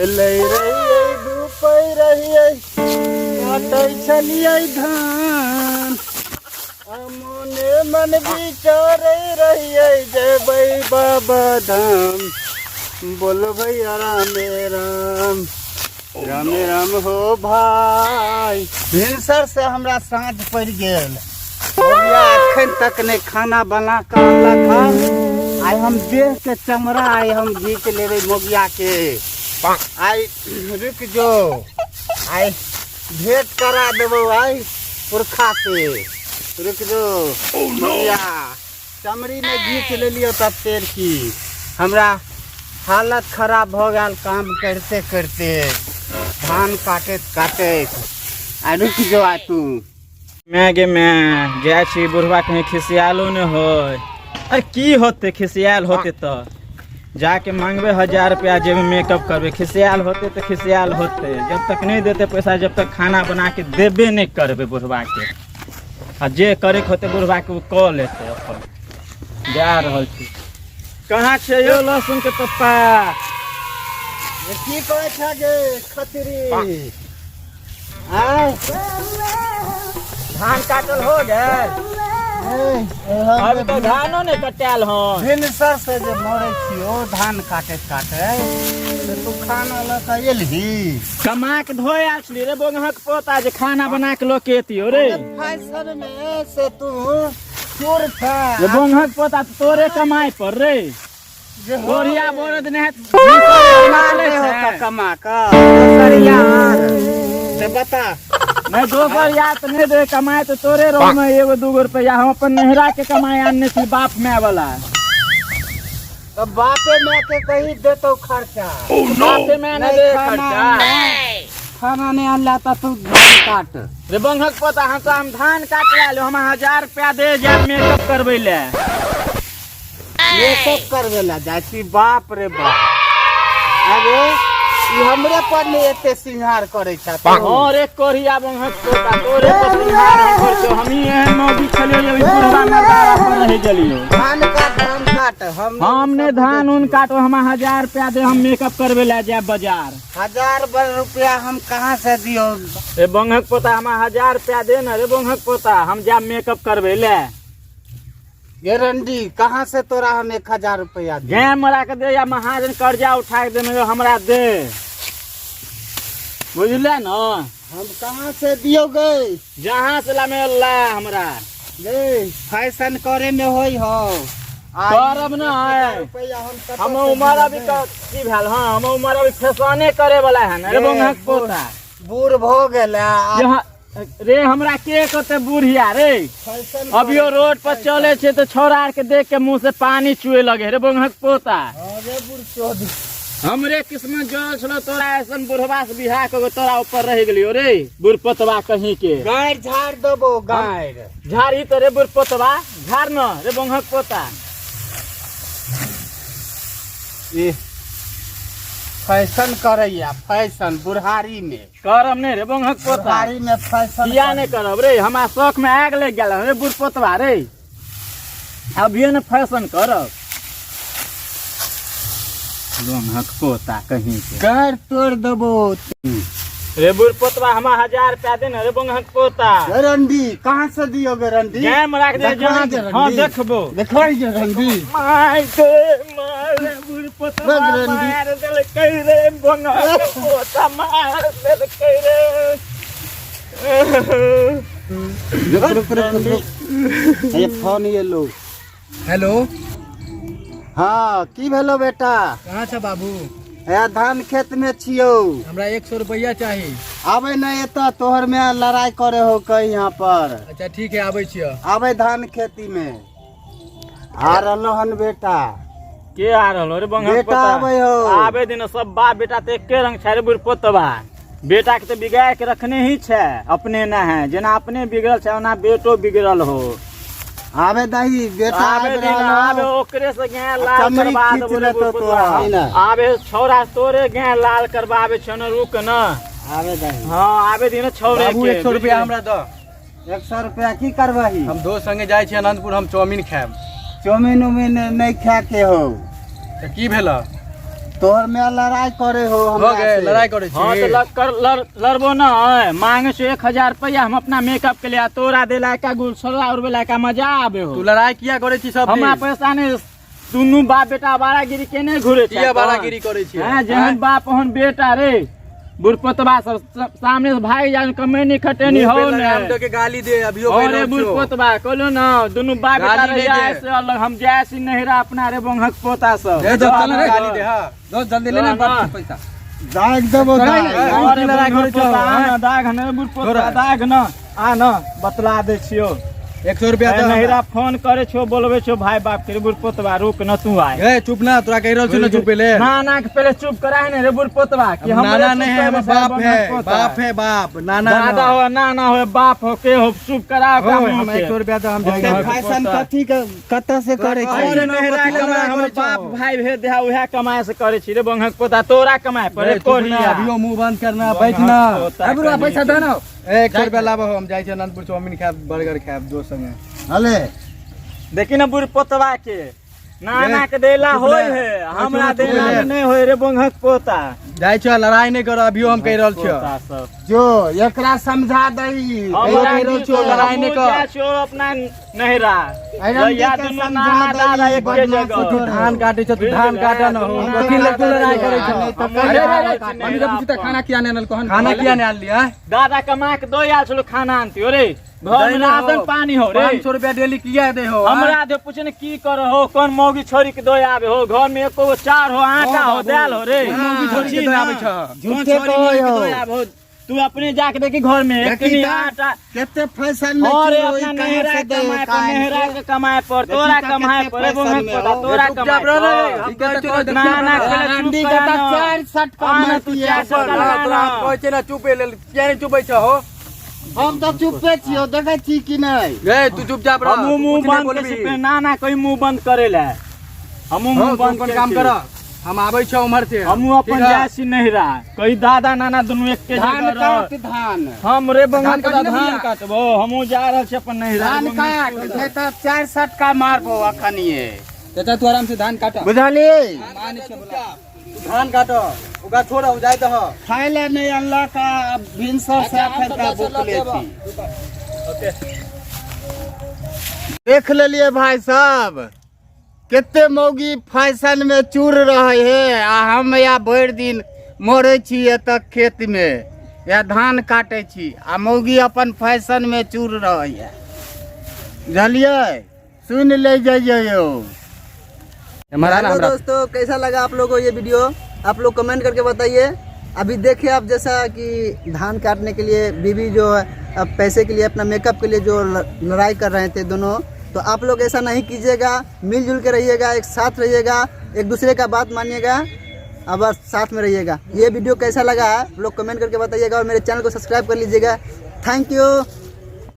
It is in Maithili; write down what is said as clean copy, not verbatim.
हेलै रहियै धूपै रहियै काटै छलियै धान आ मोने मन विचारै रहियै जेबै बाबा धाम। बोलो भैया रामे राम रामे राम हो भाई। भिनसर से हमरा साँझ पड़ि गेल, भैया अखन तक नहि खाना बना कऽ अनलक हन। आइ हम देह के चमड़ा आइ हम घीच लेबै मोगिया के। आइ रुक जो, आइ भेंट करा देबौ आइ पुरखा से। रुक जो मोगिया, चमड़ी में घीच लेलियो तब तेर की हमरा हालत खराब भऽ गेल काम करते करते, धान काटैत काटैत। आ रुक जो आ तू। मैं गे मैं जाइ छी, बुढ़वा कहीं खिसियालो ने होय। अरे की होते खिसियाल होते तऽ जाके मांगबे 1000 रुपया, जेबे मेकअप करबे। खिसियाल होते तऽ खिसियाल होते, जब तक नहीं देते पैसा जब तक खाना बना के देबे नहीं करबे बुढ़वा के। आ जे करे के होते बुढ़वा के ओ कऽ लेते अपन। जा रहल छी। कहाँ छै यौ लहसुन के पप्पा? ये की कहै छ गे खतरी? आय धान काटल हो गेल? अभी तऽ धानो नहि कटायल हन। भिनसर से जे मरै छियो धान काटैत काटैत, से तू खाना लऽ कऽ एलही? कमा के धोए आयल छली रे बोंगहक पोता, जे खाना बना के लऽ के एतियो रे। फैशन में से तू चोर था। रे बोंगहक पोता, तोरे कमाई पर रे जे हो गोरिया बोरद ने कमा ले हो का कमा का दोसर यार से बता। नहीं दोसर यार तो नहीं दे, कमाए तो तोरे रहो में एगो दूगो रुपया, हम अपन नहरा के कमाए आनने छी बाप माय वाला। तो बापे माय के कही देतो खर्चा? बापे माय ने नहीं दे खाना खर्चा। खाना नहीं अनला तो तू धान काट। रे बंघक पोता, हम तो हम धान काट ला हम 1000 रुपया दे जा मेकअप करबै ले। मेकअप करवे ला जाइ छी? बाप रे बाप, अरे ई हमरे पर ने एते सिंगार करै छ तू। हाँ रे कोरिया बंघक पोता, तोरे पर सिंगार हम करछो। हमही एहन मौगी छलियो जे ओहि बुढ़वा मर्दारा पर रहि गेलियो। धान काट, धान काट। हम हम ने धान उन काटो, हम 1000 रुपया दे, हम मेकअप करवे ला जाए बाजार। 1000 बर रुपया हम कहाँ से दियो? रे बंघक पोता, हम 1000 रुपया दे ना रे बंघक पोता, हम जाब मेकअप करवे ले। ये रंडी, कहाँ से तोरा हम 1000 रुपया दी? गाय मरा के दे या महाजन कर्जा उठा के दे, मगर हमरा दे, बुझले न? हम कहाँ से दियो गए? जहाँ से ला में ला हमरा। गे फैशन करे में होई हो करब न है। रुपया हम कतऽ हम से उमर दियौ अभी गे? की भेल? हाँ, हम उमर अभी फैशने करे वाला है न रे गे, बंघक पोता। बूढ़ भो गेला यहाँ रे हमरा के कहते बुढ़िया रे? फैशन अभियो रोड पर चले छे तो छौड़ा आर के देख के मुंह से पानी चुए लगे रे बंघक पोता। अरे बूढ़ चोद, हमरे किस्मत जल छलो, तोरा ऐसन बुढ़वा से बियाह के तोरा ऊपर रह गेलियो रे बुढ़पोतवा कहीं के। गाय झाड़ देबो गाय। झाड़ी तो रे बुढ़पोतवा, झाड़ न रे बंघक पोता। ए फैशन करैया फैशन बुढ़ारी में। करब नहीं रे बंघक पोता। बुढ़ारी में फैशन किया नहीं करब रे? हमरा शौक में आग लग गेल रे बुढ़पोतवा रे, अभिये ने फैशन करब बंघक पोता कहीं के। गाय तोड़ देबो रे बुढ़पोतवा, हमरा 1000 रुपया दे न रे बंघक पोता। रंडी, कहाँ से दियो गे रंडी? गाय में राख दे। देखबै जहाँ गे रंडी। हाँ, देखबो। देखबै गे रंडी। माय गे माय रे बुढ़पोतवा। बस रंडी। मार देलकै रे बंघक पोता, मार देलकै रे। रुक रुक रुक रुक, ये फोन ये लो। हेलो। हाँ, की भेलो बेटा? कहाँ छ बाबू? ए धान खेत में छियो। हमरा 100 रुपया चाही। आबे नहीं एतऽ, तोहर में लड़ाई करे हो कहीं यहाँ पर। अच्छा ठीक है, आबै छियो। आबे धान खेती में आ रहलो हन बेटा। के आ रहलो रे बंघक बेटा पोता? आबै हो। आबे दिन, सब बाप बेटा तऽ एके रंग छै रे बुढ़पोतवा। बेटा के तऽ बिगाड़ के रखने ही छै अपने न है, जेना अपने बिगड़ल छै ओना बेटो बिगड़ल हो। आबे दही बेटा। आबे आबि दिन रहलो। आबे, ओकरे से गाय लाल चमड़ी करवा खींच देबो रे लेतौ बुढ़पोतवा। तोरा। ना। आबे छौड़ा, तोरे गाय लाल करवाबे छौ न, रुक न। आबे दही। हाँ, आबे दिन छौड़े बाबू के। 100 रुपया हमरा दऽ। 100 रुपया की करबही? हम दोस्त संगे जाइ छी अनंतपुर, हम चाउमीन खायब। चाउमीन उमीन नहीं खाए के हो। तऽ की भेल? तोहर में लड़ाई करे हो हो हमरा गए से। लड़ाई करे हाँ छी तो लड़बो न मांगे छो 1000 रुपया हम अपना मेकअप के लिए, तोरा देला का गुलसला उड़बे ला का मजा आबे हो। तू लड़ाई किया करे छी सब हमरा दिन? पैसा नहीं, दुनू बाप बेटा बारागिरी केने घुरे छै? किया बारागिरी करे छी? हाँ, जेहन बाप ओहन बेटा रे। बुढ़पोतबा सब सामने से भागि जाय, कमैनी खटैनी मुंह हो पे ने। लगाम दे के गाली दे, अभियो कहि अरे रहल छियौ। बुढ़पोतबा कहलो न, दुनू बाप बेटा गाली रह नहि जाय दे। से अलग, हम जाय छी नहिरा अपना रे बंहक पोता सब। दे चल चल रे। गाली दे, हाँ। दोस्त जल्दी ले ना ना। बाप से पैसा। दाग देबो दाग। अरे लड़ाई बंहक करै छौ, पोता, आ हाँ? न, दाग न, बुढ़पोतबा, तोरा। दाग न, आ न, बतला दै छियौ। 100 रुपया ए, दे नहिरा हमरा। फोन करे छो, बोलबे छो भाई बाप के रे बुढ़पोतबा, रुक न तू आए। ए चुप ना, तोरा कहि रहल छियौ ना चुप ले। ना ना के पहले चुप कराए ने रे बुढ़पोतबा कि अब हमरे नाना चुप नहीं है, करे हमर से बाप बंहक है, पोता। बाप है बाप, नाना दादा न। हो नाना हो बाप हो के हो, चुप करा हो, ओकरा मुँह हम के। 100 रुपया दे, हम एते जाएंगे। फैशन कथी के कतऽ से करे छै? अरे नहिरा कथी लए कमाए, लड़ाई हमर करै छौ? बाप भाई भेज देहा, उएह कमाए से करे छी रे बंहक पोता, तोरा कमाए पर ए, चुप ना, अभियो मुंह बंद करना, बैठ ना। ए बुढ़वा पैसा दे ना। ए, 100 रुपया लाबो, हम जाइ छी अनंतपुर, चाउमीन खायब, बर्गर खायब दोस्त संगे। हले देखी ना बुढ़ पोतवा के, नाना के देला चुप होय रह। है, हमरा चुप रह। देला नहीं होय रे बंहक पोता। जाइ छियौ, लड़ाई नहि कर, अभियो हम कहि रहल छियौ। पोता सब। जो एकरा समझा दही। हमरा कहि रहल छियौ, लड़ाई नहि कर। जाइ छियौ अपना नहिरा। अरे लैया के दुनू समझा नाना दही, दादा एक बदमाश जगह। तू धान काटे छौ, तू धान काटे न हो। दुनू कथी लए तू लड़ाई करै छौ? नहि तऽ हम अरे जाइ अरे छी अरे, नहिरा मम्मी के पूछता अपन। खाना किया नहीं आनल कहन? खाना किया नहि आनली हैं? दादा कमा के दो आयल छलो खाना आनती रे, घर में दै ने हो। राशन पानी हो रे। 500 रुपया डेली किया दे हो? हमरा दे पूछे ने की कर हो, कौन मौगी छोरी के दो आबे हो, घर में एको गो चार हो, आटा हो, दाल हो रे। कोन मौगी छोरी के पूछी दो ना। आबै छौ? कौन झूठे छोरी मौगी के कहै दो हो। आबे हो? तू अपने जाके देखी घर में देखी एकनी ता, आटा। केते फैशन में अरे छियौ, अपना ई कहाँ नहिरा से दे कमाए पर, कान के? नहिरा के कमाए पर, देखी तोरा ता कमाए केते पर, रे फैशन बंहक में पोता, हो। तोरा चुपचाप कमाए रह रे, पर। हम कहै छियौ ना, ना, ना, चुप पहले चुप रंडी के करा तऽ ना। चारि सटका आ ना, तू मारतियै। चारि सटका रह, लगा तोरा हम ना। कहै छियौ ना, चुप लेल, किया नहि चुपै छौ हो? हम तऽ चुपे छियौ, देखै छी कि नहि? ए, तू चुपचाप रह, हमहूँ तू मुंह कुछ नहि बंद बोलबही। के ना ना कोई मुंह बंद करे ला, हमहूँ हो, मुंह तू बंद अपन के काम छी। कर, हम आबै छियौ उम्हर से। हमहूँ अपन ठीक है? जाइ छी नहिरा, कही दादा नाना दुनू एके धान जगह रह। काट, धान हम रे बंगल धान काटी ना धान भैया? काटबो, हमहूँ जा रहल छी अपन नहिरा। धान काट, नहि तऽ चारि सटका मारबो अखनिये। चाचा तू आराम से धान काटा। बुझली? धान काट, ओकरा छोड़, जाय दह। खाय लए नहि अनलक आ भिनसर से एखन तक भुखले छी। देख लेलियै भाई साहब, कते मौगी फैशन में चूर रहे है, आ हम या भरि दिन मरै छी एतऽ खेत में या धान काटै छी, आ मौगी अपन फैशन में चूर रहे है। बुझलियै? सुन ले जाइए यौ। हेलो दोस्तों, कैसा लगा आप लोगों को ये वीडियो? आप लोग कमेंट करके बताइए। अभी देखिए आप जैसा कि धान काटने के लिए बीवी जो है अब पैसे के लिए अपना मेकअप के लिए जो लड़ाई कर रहे थे दोनों, तो आप लोग ऐसा नहीं कीजिएगा, मिलजुल के रहिएगा, एक साथ रहिएगा, एक दूसरे का बात मानिएगा और बस साथ में रहिएगा। ये वीडियो कैसा लगा आप लोग कमेंट करके बताइएगा और मेरे चैनल को सब्सक्राइब कर लीजिएगा। Thank you.